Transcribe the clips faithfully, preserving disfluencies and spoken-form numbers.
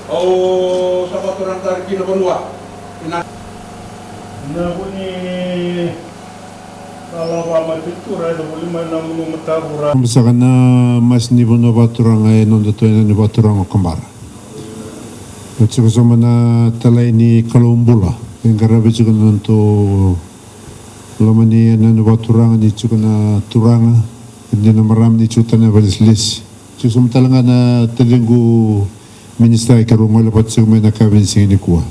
Au sa vakaturaga tale ki na vanua. Na vuni na lava mataitu ra e na vuli mai na munu matavura. Saka na masi ni vanua vakaturaga e noda tu e na ni vakaturaga o Kabara. Oti ko soma na talai ni Kalou bula e qaravi tiko na noda loma ni e na ni vakaturaga ni tiko na turaga ni na marama ni tiko tana valesilesi. Tiko soma tale ga na taciqu minisita e keirau gole vata tiko mai na kavi ni siga ni kua.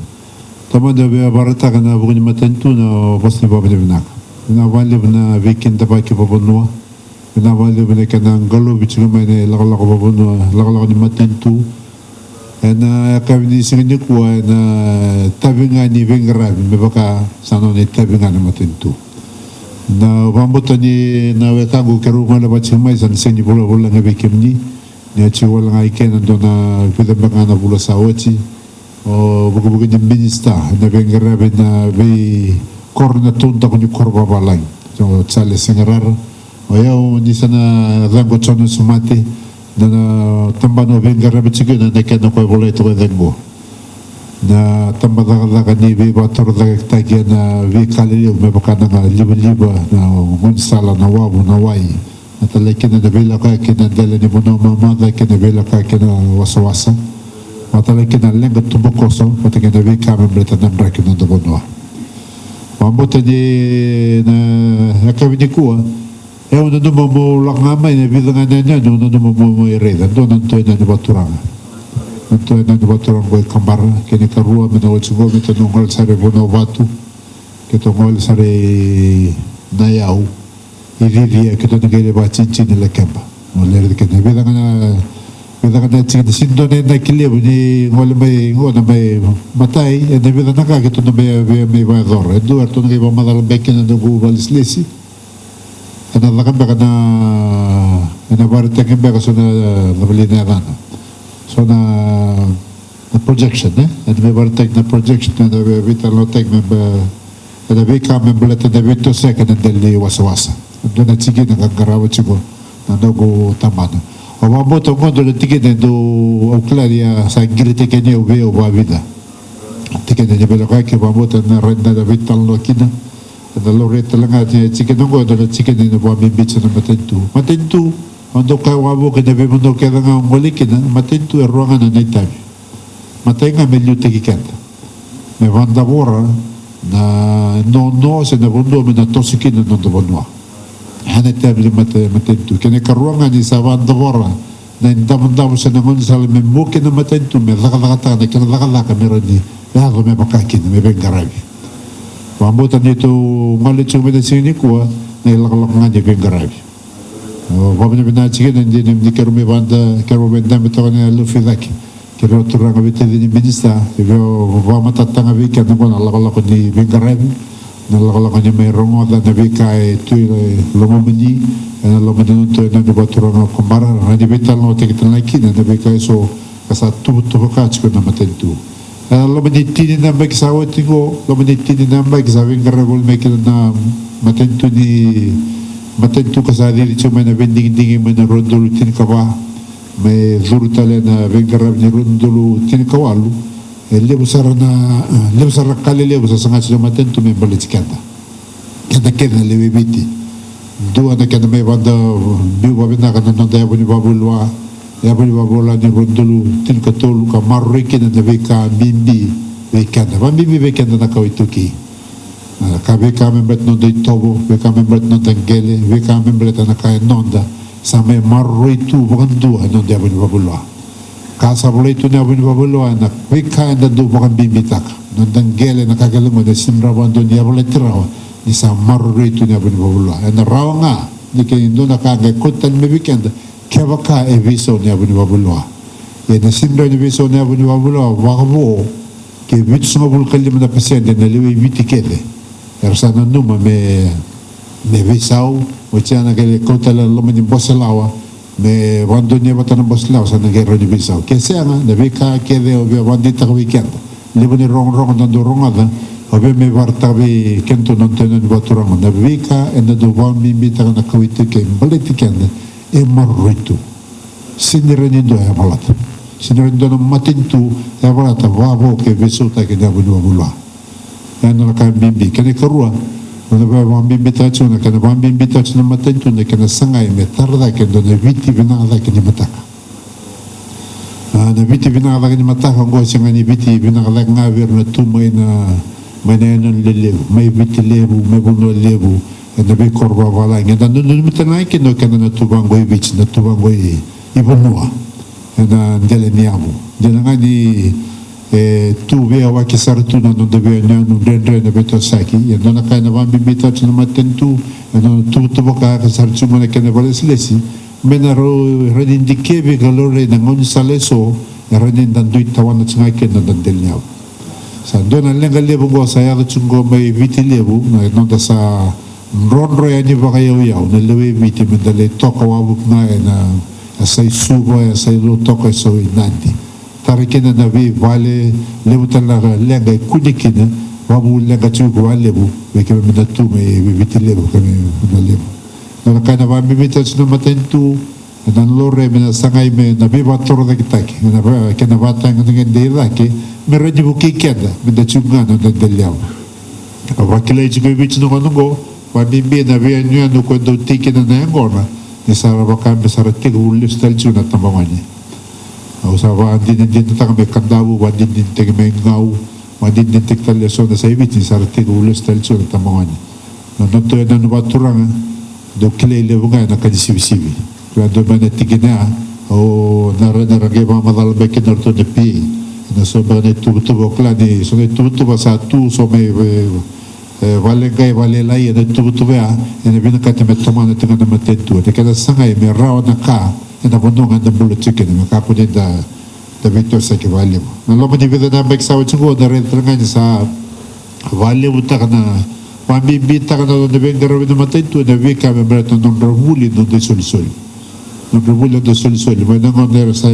Tamada via varataka na vuku ni matanitu na vosa ni vavinavinaka. Na valevu na veikidavaki vavanua. Na valevu na kena qalovi tiko mai na ilakolako vavanua, ilakolako ni matanitu. E na kavi ni siga ni kua e na tavi ga ni veiqaravi me vaka sa nona itavi ga na matanitu. Na vabota ni na wekaqu keirau gole vata tiko mai sa na sega ni vulavula ga vei kemuni. Ni a tiko wale ga i kena dua na vica beka ga na vula sa oti. O vukivuki ni minisita na veiqaravi na veikoro na taudako ni koro vavalagi o Charles Segarara. O yau ni sa na caqo Jonas Mate na, na tabana o veiqaravi tiko na, na kena koya volai toka e caqo. Na taba cakacaka ni veivakatorocaketaki e na veika lelevu me vaka na ga livaliva, na gaunisala, na wavu, na wai. Vata tale kina na veilakoyaki na dela ni vanua mamaca kei na veilakoyaki na wasawasa. Vata tale kina na leqa tubukoso vata kei na veika me baleta na draki na noda vanua. Vabota ni na yakavi ni kua e au nanuma mo lako ga mai na vica ga na yanuyanu au nanuma mo, mo e raica dua na noda tu e na ni vakaturaga. Na noda tu e na ni vakaturaga ko i Kabara kei na ikarua me na oti qo me tou na gole sara i Vanuavatu. Keitou gole sara i Nayau. I Cicia keitou na qai lai vakatitini Lakeba. Mo leri kei na vica ga na, vica ga na tikina sini dua na inaki levu ni gole mai qo na mai matai e na vica na ka keitou na mai, mai, mai vakayacora. E dua eratou na qai vakamacala beka kina na noqu valesilesi. E na caka beka na, e na vakaraitaki beka so na, na vali na yacana. So na na projection, e? E na mai vakaraitaki na projection, e na vei, veitalanoataki me ba, e na veika me baleta na veitosoyaki e na dela ni wasawasa. Dua na tikina ka qarava tiko na noqu tabana. Au vakabauta qo dua na tikina e dau au kila ni a sa qiritaki yani au vei au vakavica. Tikina ni veilakoyaki vakabauta na rai na veitalanoa kina. E na laurai tale ga ni tikina qo e dua na tikina e na vakabibi tiko na matanitu. Matanitu, au dau kaya wavoki na veivanua kece ga au gole kina, matanitu e rua ga na itavi. Matai ga me liutaki keda, me vakadavora na nono se na vanua me na toso kina na noda vanua. E na itavi ni mata, matanitu. Kei na ikarua ga ni sa vakadavora na idavodavo se na gaunisala me mua kina na matanitu me cakacakataka na kena cakacaka me rawa ni yaco me vaka kina me veiqaravi. Vakabauta ni tou gole tiko mai na siga ni kua na ilakolako ga ni veiqaravi. Au vakavinavinaka tiko kina ni, ni, ni keirau mai vada, keirau mai dabe toka na yalo fidaki. Keirau turaga veitacini minisita, keirau vakamatatataka vei keda qo na lakolako ni veiqaravi, na lakolako ni mai rogoca na veika e tu e lomamuni, e na loma ni noda tu e na ni vakaturaga o Kabara, na ni veitalanoataki tale ga kina na veika e so ka sa tuvatuvataka tiko na matanitu. E na loma ni tini na yabaki sa oti qo, loma ni tini na yabaki sa veiqaravi voli mai kina na matanitu ni, matanitu ka sa cici tiko mai na veidigidigi mai na rua na udolu tinikava, me curu tale na veiqaravi ni rua na udolu tinikawalu. E levu sara na, levu sara na ka lelevu sa saga tiko na matanitu me baleti keda. Keda kece na lewe i Viti. Dua na keda mai vada biu vakavinaka na noda yavu ni vakavulewa. Yavu ni vakavulewa ni rua na udolu tinikatolu ka maroroi kina na veika bibi vei keda. Vakabibi vei keda na kawa iTaukei. A, ka veika me baleta noda itovo, veika me baleta noda qele, veika me baleta na ka e noda. Sa mai maroroi tu vakadua e noda yavu ni vakavulewa. Ka sa volai tu na yavu ni vakavulewa na veika eda dau vakabibitaka. Noda qele na ka kece qo eda sega ni rawa vakadua ni yavalati rawa ni sa maroroi tu na yavu ni vakavulewa. Ena rawa ga ni kena dua na ka qai kauta tani mai vei keda kevaka e veisau na yavu ni vakavulewa. Ia ena sega ni rawa ni veisau na yavu ni vakavulewa vakavo ke vitusagavulu ka lima na pasede na lewe i Viti kece era sa nanuma me, me veisau. Oti ya na qai kauta tale na loma ni bose lawa me vakadonuya vata na bose lawa sa na qai rawa ni veisau. Ke sega, na veika kece au via vakadeitaka vei keda, levu ni rogorogo da dau rogoca, au via mai vakaraitaka vei kedatou na dau, na vakaturaga, na veika eda dau vakabibitaka na kawa iTaukei e baleti keda e maroroi tu. Sega ni rawa ni dua e yavalata. Sega ni dua na matanitu e yavalata vavo ke veisautaki na yavu ni wavolua. E dua na ka bibi. Kena ikarua, na vakabibitaka tiko na, kena vakabibitaka tiko na matanitu na kena sagai me tara cake e dua na Viti vinaka cake ni mataka. A, na Viti vinaka cake ni mataka oqo sega ni Viti vinaka cake ga vei ira na tu mai na, mai na yanuyanu lelevu, mai Viti Levu, mai Vanua Levu, ena veikoro vavalagi. Eda nanumi tale ga kina o keda na tu vaqo i Viti, na tu vaqo i, i vanua, ena dela ni yavu. Dina ga ni e tu veiyawaki sara tu na noda veiyanuyanu dredre na veitosoyaki. E dua na ka ena vakabibitaka tiko na matanitu, e dua na tuvatuva ka sara tiko mai na kena vakalesilesi, me na rau, rau ni dikevi ka laurai na gaunisala eso, e rawa ni da dui tawana tiko ga kina na noda dela ni yavu. Sa dua na leqa levu oqo sa yaco tiko oqo mai Viti Levu, na noda sa drodro yani vakayauyau, na lewe i Viti, me da lai toka wavoki ga ena, e sa i Suva, e sa i Lautoka, e sa i Nadi. Tara kina na veivale, levu tale na leqa e kune kina, vavou leqa tiko vakalevu vei keimami na tu mai Viti Levu, keimami na levu. Na ka ena vakabibitaka tiko na matanitu, ena laurai me na sagai me na veivakatorocaketaki, na va-, kena vakatagedegede i cake, me rawa ni vukei keda me da tiko ga na noda dela ni yavu. Au vakilai tiko e Viti na gauna oqo, vakabibi na veiyanuyanu ko e dau tei kina na yaqona, ni sa ra vaka me sa ra tekivu lesu tale tiko na tabagone. Au sa vakadinadinataka mai Kadavu, vakadinadinataki mai Gau, vakadinadinataki tale eso na sa i Viti, ni sa ra tekivu lesu tale tiko na tabagone. Na nodatou yanuyanu vakaturaga, dau kilai levu ga ena ka ni sivisivi. Kila dua mai na tikina ya, au na ra, na ra qai vakamacala beka kina o ratou na P A. Ena so beka na ituvatuva, au kila ni so na ituvatuva sa tu, so mai, e, e, vakaleqai, vakalailai ena ituvatuva ya, ena vinakata me tomana tiko ga na matanitu. Ena kena sagai me rawa na ka ena vanua ga eda bula tiko kina, me kakua ni da, da veitosoyaki vakalevu. Na loma ni vica na yabaki sa oti oqo, da raica tale ga ni sa vakalevutaka na, vakabibitaka na, na veiqaravi na matanitu ena veika me baleta na nodra vuli na noda isolisoli. Nodra vuli na noda isolisoli. Mai na gauna era sa,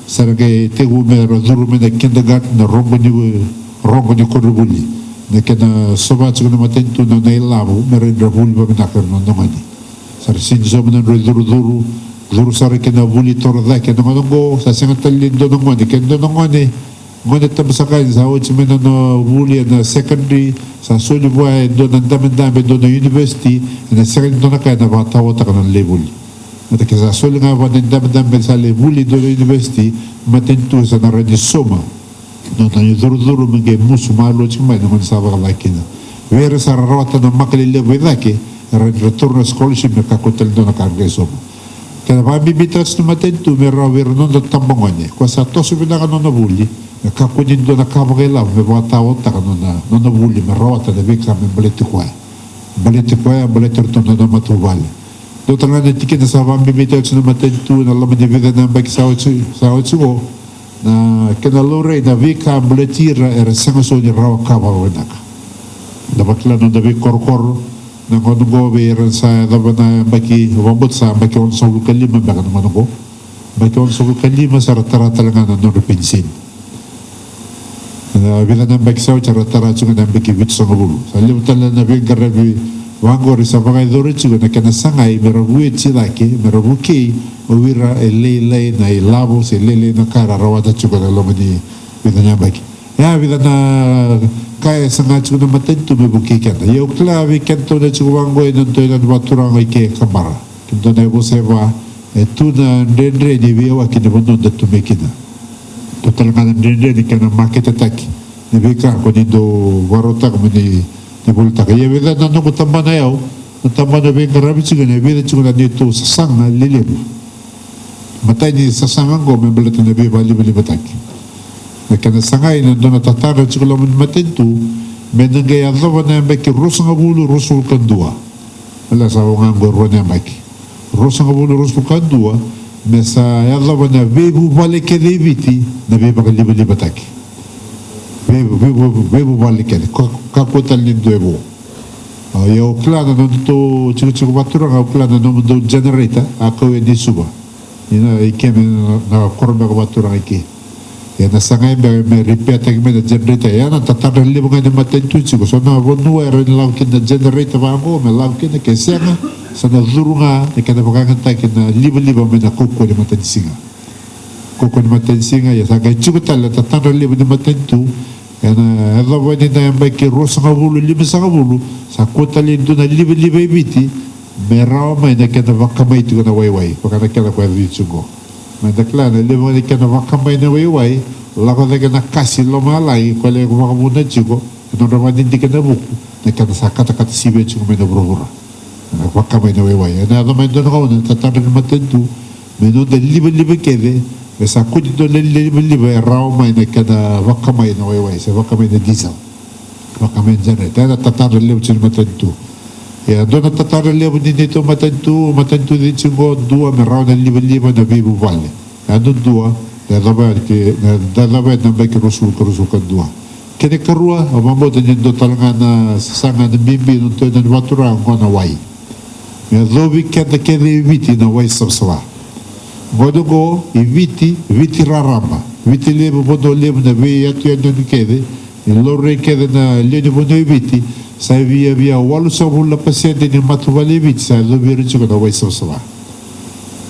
sa ra qai tekivu me ra curu mai na kindergarten, na rogo ni, rogo ni kodra vuli. Na kena sova tiko na matanitu na, na ilavo me ra, ra vuli vakavinaka na noda gone. Sa ra sega ni sauma na nodra icurucuru, curu sara ki na vuli torocake. Na gauna oqo sa sega tale ni dua na gone, ke dua na gone, gone tabasaka ni sa oti mai na nona vuli ena secondary, sa soli vua e dua na dabedabe, e dua na university, ena sega ni dua na ka ena vakataotaka na nona lai vuli. Baleta ke sa soli ga vua na dabedabe me sa lai vuli e dua na university, matanitu sa na rawa ni sauma na nona icurucuru me qai musu malua tiko mai na gauna sa vakacaka kina. Vei ira sa ra rawata na maka lelevu i cake, era rawa ni ra taura na scholarship me kakua tale ni dua na ka ra qai sauma. Kena vakabibitaka tiko na matanitu me rawa vei ira na noda tabagone ko sa toso vinaka na nona vuli, me kakua ni dua na ka vakailavo me vakataotaka na nona, nona vuli, me rawata na veika me baleti koya. Baleti koya, baleti iratou na nona matavuvale. Dua tale ga na tikina sa vakabibitaka tiko na matanitu ena loma ni vica na yabaki sa oti, sa oti oqo, na kena laurai na veika baleti ira era sega soti ni rawa ka vakavinaka. Da vakila na noda veikorokoro na gauna oqo, vei ira sa yacova na yabaki, vakabauta sa yabaki onosagavulu ka lima beka na gauna oqo. Yabaki onosagavulu ka lima sa ra tara tale ga na nodra peniseni. Na vica na yabaki sa oti era tara tiko ga na yabaki vitusagavulu. Sa levu tale na veiqaravi vaqori sa vakayacori tiko na kena sagai me ra vueti cake, me ra vukei o ira e lailai na ilavo se lailai na ka era rawata tiko ena loma ni vica na yabaki. Ia, vica na ka e saga tiko na matanitu me vukei keda. Ia au kila vei kedatou na tiko vaqo ena nodatou yanuyanu vakaturaga i ke e Kabara, kei na nodatou na yavusa e va, e tu na dredre ni veiyawaki ni vanua da tu mai kina. Tu tale ga na dredre ni kena maketetaki ni veika ko ni dau vakarautaka mo ni, ni volitaka. Ia vica na noqu tabana o yau, na tabana veiqaravi tiko ena vica tiko na neitou sasaga lelevu. Matai ni sasaga oqo me baleta na veivakalivalivataki. Na kena sagai na dua na tatadra tiko loma ni matanitu me na qai yacova na yabaki ruasagavulu, ruasagavulu ka dua. Baleta sa vo ga oqo e rua na yabaki. Ruasagavulu, ruasagavulu ka dua, me sa yacova na veivuvale kece i Viti na veivakalivalivataki. Vei, vei, vei, veivuvale kece. Ka, kakua tale ni dua e vo. A, ia au kila na nodatou tikotiko vakaturaga, au kila na nomudou generator a kau yani Suva. Ia na i ke me na, na koro beka vakaturaga i ke. Ia na sagai beka me ripeataki mai na generator. Ia na tatadra levu ga ni matanitu tiko. So na vanua era na lako kina na generator vaqo, me lako kina, ke sega, sa na curu ga na kena vakayagataki na livaliva mai na kaukauwa ni matanisiga. Koko ni matanisiga, ia sa qai tiko tale na tatadra levu ni matanitu. Ena yacova ni na yabaki ruasagavulu, limasagavulu, sa kua tale e dua na livaliva e Viti me rawa mai na kena vakamai tiko na waiwai, vaka na kena ko yaco tiko qo. Meda kila na levu ga ni kena vakamai na waiwai, lako cake na kasi lomalagi, ko lai vakavuna tiko, e nodra vakadidike na vuku, na kena sa katakata sivia tiko mai na vuravura. Na vakamai na waiwai. Ena yaco mai dua na gauna, tatadra ni matanitu, me noda livaliva kece, me sa koti dua na livaliva e rawa mai na kena vakamai na waiwai, se vakamai na diesel. Vakamai na generator. Ena tatadra levu tiko ni matanitu. Ia, dua na tatadra levu ni neitou matanitu, matanitu cei tiko qo, dua me rawa na livaliva na veivuvale. Yadudua, na yacova yani ke, na, na yacova yani na yabaki ruasagavulu ka ruasagavulu ka dua. Kena ikarua, au vakabauta ni dua tale ga na sasaga na bibi, na dua na ivakaturaga qo na wai. Me yacovi keda kece e Viti na wai savasava. Qo, qo, e Viti, Viti raraba. Viti levu, vanua levu, na veiyatu yanuyanu kece, e laurai kece na lewe ni vanua e Viti, sa via, via walusagavulu na pasede ni matavuvale e Viti sa yacovi ira tiko na wai savasava.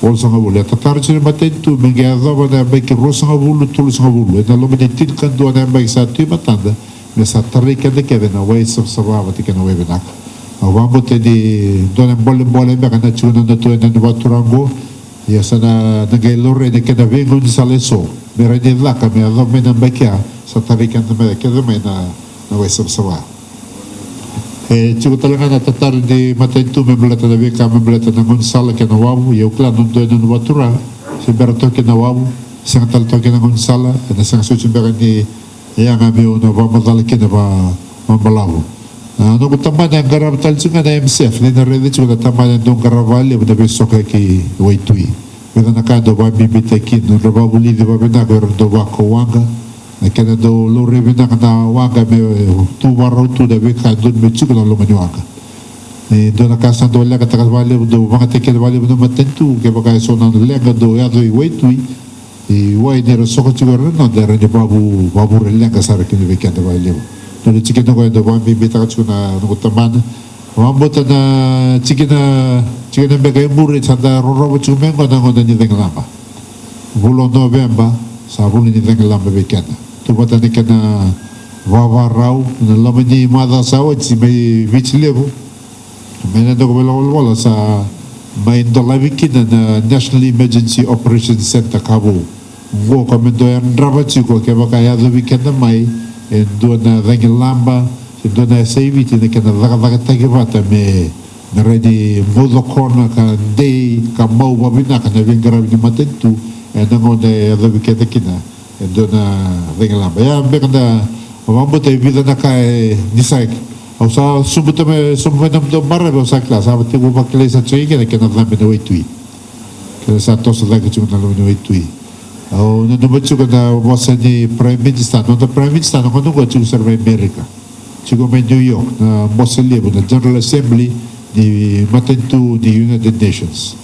Walusagavulu. E tatara tiko na matanitu me qai yacova na yabaki ruasagavulu, tolusagavulu. Ena loma ni tinikadua na yabaki sa tu e matada, me sa tarai keda kece na wai savasava vata kei na wai vinaka. Au vakabauta ni dua na bolebole beka na tiko na noda tu ena ivakaturaga qo, ia sa na, na qai laurai na kena veigaunisala eso. Me rawa ni caka, me yacova mai na yabaki ya, sa tarai keda mai, keda mai na, na wai savasava. E tiko tale ga na tatara ni matanitu me baleta na veika, me baleta na gaunisala kei na wavu, ia au kila na dua na ivakaturaga, se bera toka kina na wavu, sega tale toka kina na gaunisala, ena sega soti beka ni yaga meu na vakamacala kina va, vabalavu. Na noqu tabana e qarava tale tiko ga na M S F, ni na raica tiko na tabana e dau qarava vakalevu na veisoka ki waitui. Vica na ka e dau vakabibitaki kina, nodra vakavulici vakavinaka o ira na dau vakau waqa, na kena dau laurai vinaka na waqa me tu vakarau tu na veika e dodonu me tiko na loma ni waqa. Ni dua na ka sa dau leqataka vakalevu, dau vakayagataki keda vakalevu na matanitu, kevaka e so na leqa dau yaco i waitui, i wai ni ra soko tiko era na noda, era ni vavu, vavure leqa sara kina vei keda vakalevu. Dua na tikina qo e dau vakabibitaka tiko na noqu tabana. Vakabauta na tikina, tikina beka e muri sa da rorogo tiko mai qo na gauna ni cagilaba. Vula o Noveba sa vula ni cagilaba vei keda. Tu vata na kena vavarau ena loma ni macawa sa oti mai Viti Levu. Mai na noqu valenivolavola sa mai dolavi kina na National Emergency Operation Centre ka vou. Qo ka me dau yadrava tiko kevaka e yacovi keda mai e dua na cagilaba se dua na yasa i Viti, na kena cakacakataki vata me, me rawa ni bau cokona ka dei ka mau vakavinaka na veiqaravi ni matanitu ena gauna e yacovi keda kina e dua na cagilaba. Ia beka da vakabauta e vica na ka e ni sa, au sa sobuta mai, sobu mai na nomudou baravi, au sa kila, sa tekivu vakilai sa tiko kina na kena cabe na waitui. Kena sa toso cake tiko na loma ni waitui. Au nanuma tiko na vosa ni Prime Minister, noda Prime Minister na gauna qo tiko sara mai Amerika. Tiko mai New York na bose levu, na General Assembly ni matanitu ni United Nations.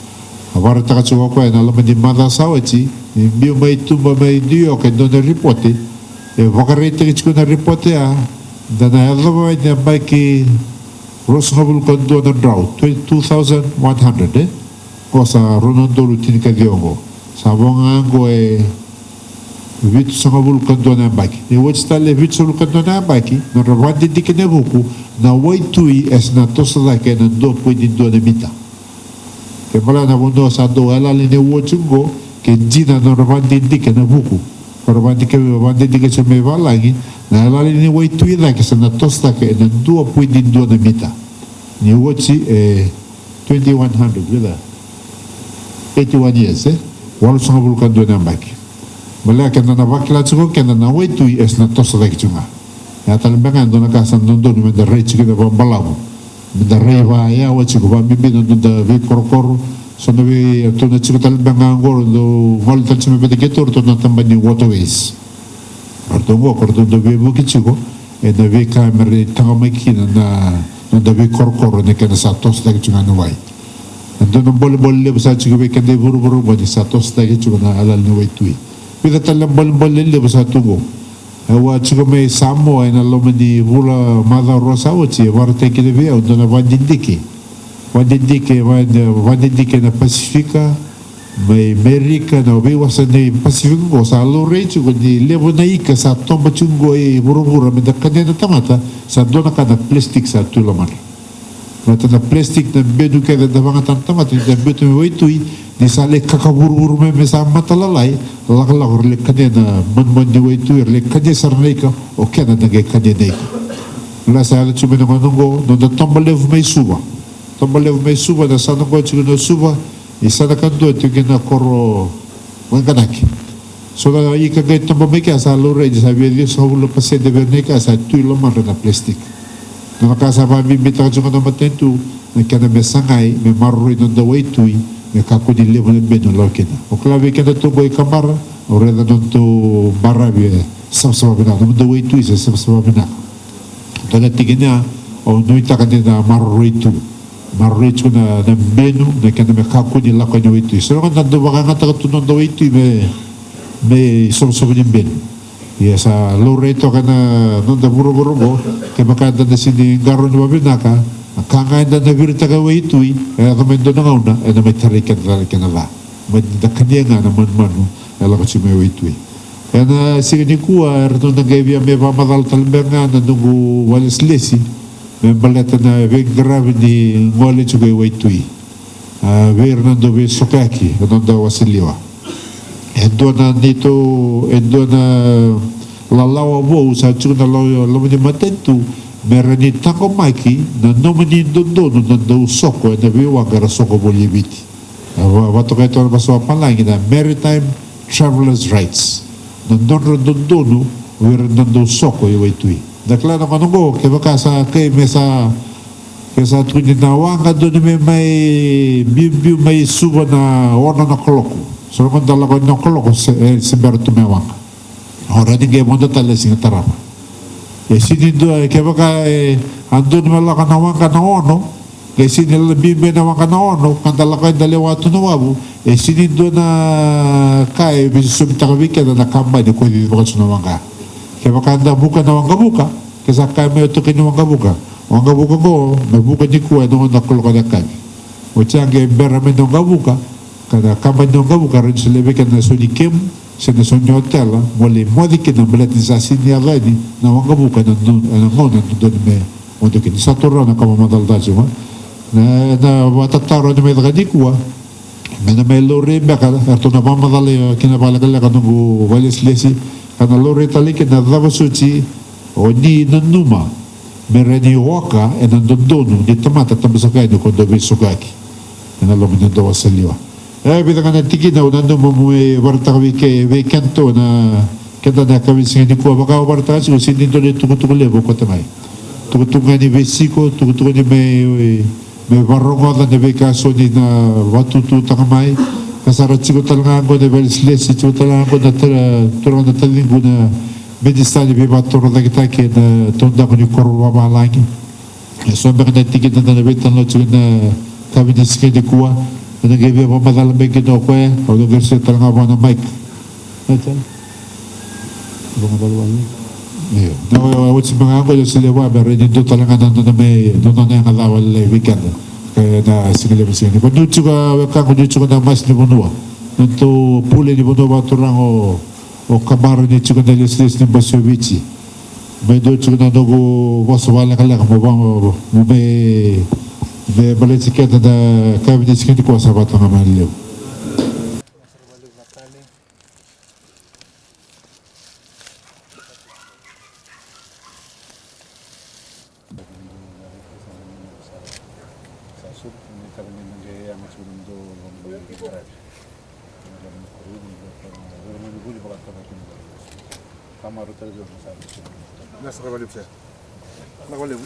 A vakaraitaka tiko o koya ena loma ni macawa sa oti, ni biu mai tuba mai New York e dua na ripote, e vakaraitaki tiko na ripote ya, da na yacova na yabaki ruasagavulu ka dua na drought, twenty-two thousand one hundred, e? Qo sa rua na udolu tinikaciwa qo. Sa vo ga qo e vitusagavulu ka dua na yabaki. Ni oti tale e vitusagavulu ka dua na yabaki, nodra vakadidike na vuku, na waitui e sa na toso cake ena dua poidi dua na mita. Ke bala na vanua sa dau yalayala ni waitui qo, ke dina nodra vakadidike na vuku. Ko ra vakadidike, vakadidike tiko mai valagi, na yalayala ni waitui cake sa na toso cake ena dua poidi dua na mita. Ni oti e twenty-one hundred, vica? Eighty-one years, e? Walusagavulu ka dua na yabaki. Balea keda na vakila tiko keda na waitui e sa na toso cake tiko ga. Ya tale beka ga e dua na ka sa dodonu meda rai tiko kina vakabalavu. Meda rai vakayawa tiko, vakabibi na noda veikorokoro. So na vei, ratou na tiko tale beka ga qo, dou gole tale tiko mai vata keitou, ratou na tabana ni waterways. Ratou qo, ko ratou dau veivuke tiko ena veika me ra taqomaki kina na noda veikorokoro, na kena sa toso cake tiko ga na wai. E dua na bolebole levu sa tiko vei keda i vuravura qo ni sa toso cake tiko na yalayala ni waitui. Vica tale na bolebole levu sa tu qo. Au a tiko mai Samoa ena loma ni vula, macawa rua sa oti, e vakaraitaki kina vei au e dua na vakadidike. Vakadidike, vaka-, vakadidike ena Pasifika, mai Merika, na veiwasa ni Pasifika oqo, sa laurai tiko ni levu na ika sa toba tiko oqo e vuravura me da kania na tamata, sa dua na ka na plastic sa tu i lomadra. Baleta na plastic, na benu kece da vakayagataka na tamata ni da biuta me waitui, ni sa lai kakavuruvuru mai me sa matalalai, lakolako era lai kania na manumanu ni waitui, era lai kania sara na ika, o keda da qai kania na ika. Baleta sa yaco tiko mai na gauna oqo na noda toba levu mai Suva. Toba levu mai Suva, na yasana oqo tiko na Suva, yasana kadua tiko kina na koro o Qaqanaki. So na ika qai toba mai kea sa laurai ni sa via ciwasagavulu na pasede vei ira na ika sa tu i lomadra na plastic. Na ka sa vakabibitaka tiko na matanitu, na kena me sagai me maroroi na noda waitui, me kakua ni levu na benu lako kina. O kila vei keda tu oqo i Cabara, au raica na nodatou baravi e savasava vinaka, na noda waitui se savasava vinaka. Dua na tikina ya, au nuitaka ni na maroroi tu. Maroroi tiko na, na benu, na kena me kakua ni lako yani waitui. So na gauna da dau vakayagataka tu na noda waitui me, me isovosovo ni benu. Ia sa laurai toka na noda vuravura oqo, kevaka eda na sega ni qarauni vakavinaka, na ka ga eda na viritaka e waitui, e yaco mai dua na gauna, ena mai tarai keda tale kena ca. Mai da kania ga na manumanu e lako tiko mai waitui. Ena siga nikua, eratou na qai via mai vakamacala tale beka ga na noqu vakalesilesi me baleta na veiqaravi ni gole tiko e waitui. A, vei ira na dau veisokayaki ena noda wasaliwa. E dua na neitou, e dua na lalawa vou sa tiko ena lo-, loma ni matanitu, me rawa ni taqomaki na nomuni dodonu na dau soko ena veiwaqa era soko voli e Viti. A, va-, vakatokai toka na vosa vakavalagi na maritime travelers rights. Na nodra dodonu vei ira na dau soko e waitui. Da kila na gauna oqo, kevaka sa kai me sa, ke sa tukuni na waqa dodonu me mai biubiu mai Suva na ono na kaloko. So na gauna da lako na kaloko se, e, se bera tu mai waqa. O rawa ni qai vodo tale e siga tarava. E sega ni dua, kevaka e, a dodonu me lako na waqa na ono, qai sega ni lako biubiu na waqa na ono, ka da lako yani da lewa tu na wavu, e sega ni dua na ka e veisosomitaka vei keda na kabani ko cici vaka tu na waqa. Kevaka da vuka na waqavuka, ke sa kaya mai o itokani ni waqavuka, waqavuka oqo me vuka nikua ena ono na kaloko ni yakavi. Oti ya qai bera mai na waqavuka, ka na kabani ni waqavuka rawa ni solia vei keda na sau ni kemu se na sau ni otela mo lai moce kina, baleta ni sa sega ni yaco yani na waqavuka ena, ena gauna e dodonu me vodo kina. Ni sa tu rawa na ka vakamacalataki tiko. Na, na vakatataro ni mai caka nikua, me na mai laurai beka, eratou na vakamacala kina vakalekaleka noqu vakalesilesi, ka na laurai tale kina na cava soti o ni nanuma me rawa ni oka ena dodonu ni tamata tabasaka yani ko dau veisokayaki ena loma ni noda wasaliwa. E vica ga na tikina au nanuma meu vakaraitaka vei ke, vei kedatou na, keda na yakavi ni siga nikua. Vaka au vakaraitaka tiko, sega ni dua na itukutuku levu au kauta mai. Tukutuku ga ni veisiko, tukutuku ni mai, mai vakarogoca na veika eso ni na vakatututaka mai. Ka sa ra tiko tale ga oqo na vakalesilesi, tiko tale ga oqo na ta-, turaga na taciqu na minisita ni veivakatorocaketaki ena taudaku ni koro vakavalagi. E so beka na tikina da na veitalanoa tiko ena yakavi ni siga nikua. Ena qai via vakamacala mai kina o koya, au na qai sega tale ga vua na mic. Io. Na, oti beka ga oqo, au solia vua me rawa ni dua tale ga na nona mai, nona yaga cava lailai vei keda. Ena siga levu ni siga nikua, niu tiko, wekaqu, niu tiko na masi ni vanua, na nodatou pule ni vanua vakaturaga o, o Cabara, niu tiko na lesilesi ni Bose o Viti. Mai dua tiko na noqu vosa vakalekaleka mo va, mo me, me baleti keda na yakavi ni siga nikua, sa vata ga mai na levu. Nasa ka valevu sara. Lako levu.